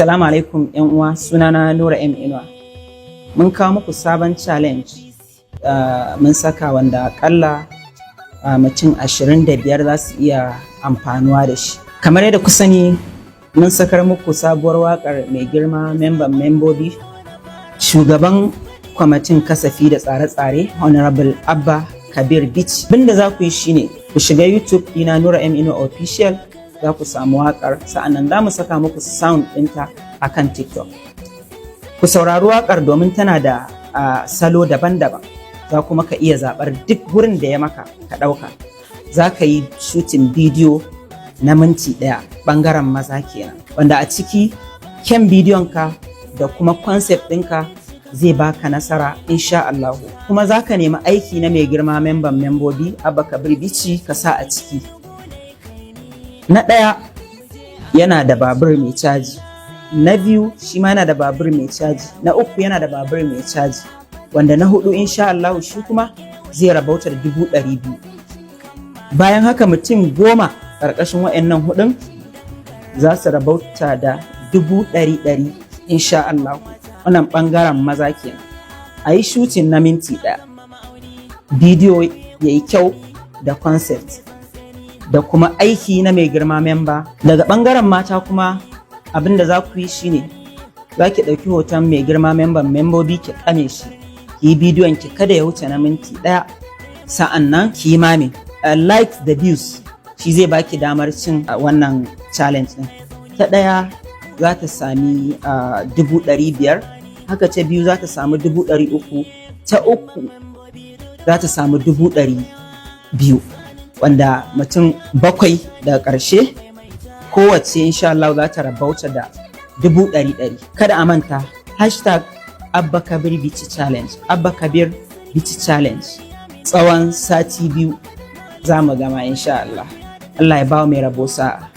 Assalamu alaikum, yan uwa. Sunana Nura M Inuwa. Mun kawo muku sabon challenge, mun saka wanda akalla mutum 25 za su iya amfanuwa da shi. Kamar yadda ku sani, mun sakar muku sabuwar waƙar mai girma memban membobi, shugaban kwamitin kasafi da tsare-tsare, Honorable Abba Kabir Bichi. Abinda za ku yi shine ku shiga YouTube ɗina, Nura M Inuwa Official, za ku samu waƙar. Sa'annan za mu saka muku sound ɗinta a kan TikTok. Ku saurari waƙar domin tana da salo daban-daban. Za kuma ka iya zaɓar duk gurin da ya maka ka ɗauka. Za ka yi shooting bidiyo na minti 1, ɓangaren maza kenan, wanda a ciki kyan bidiyon ka da kuma concept ɗinka zai baka nasara insha Allahu. Kuma za ka nemi aiki na mai girma memban membobi Abba Kabir Bichi ka sa a ciki. Na ɗaya yana da babur mai caji, na biyu shi ma yana da babur mai caji, na uku yana da babur mai caji, wanda na hudu insha Allahu shi kuma zai rabauta da 200,000. Bayan haka mutum 10 ƙarƙashin wa'annan hudun za su rabauta da 100,000 insha Allahu. Wannan ɓangaren maza kenan. A yi shooting na minti 1, bidiyo ya yi kyau da concept da kuma aiki na mai girma memba. Daga ɓangaren mata kuma, abin da za ku yi shine za ki ɗauki hoton mai girma memban membobi, ki kame shi, ki yi bidiyon ki kada ya wuce na minti 1, sa'an nan ki yi mamin like the views. Shi zai baki damar cin wannan challenge ɗin. Ta ɗaya za ta sami 500,000, haka ta biyu za ta samu 300,000, ta uku za ta samu 200,000, wanda mutum bakwai daga ƙarshe kowace insha Allah za ta rabauta da 100,000. Kada a manta, #AbbaKabirBichiChallenge, Abba Kabir Bichi Challenge, tsawon sati 2 za mu gama insha Allah. Allah ya ba mai rabo sa'a.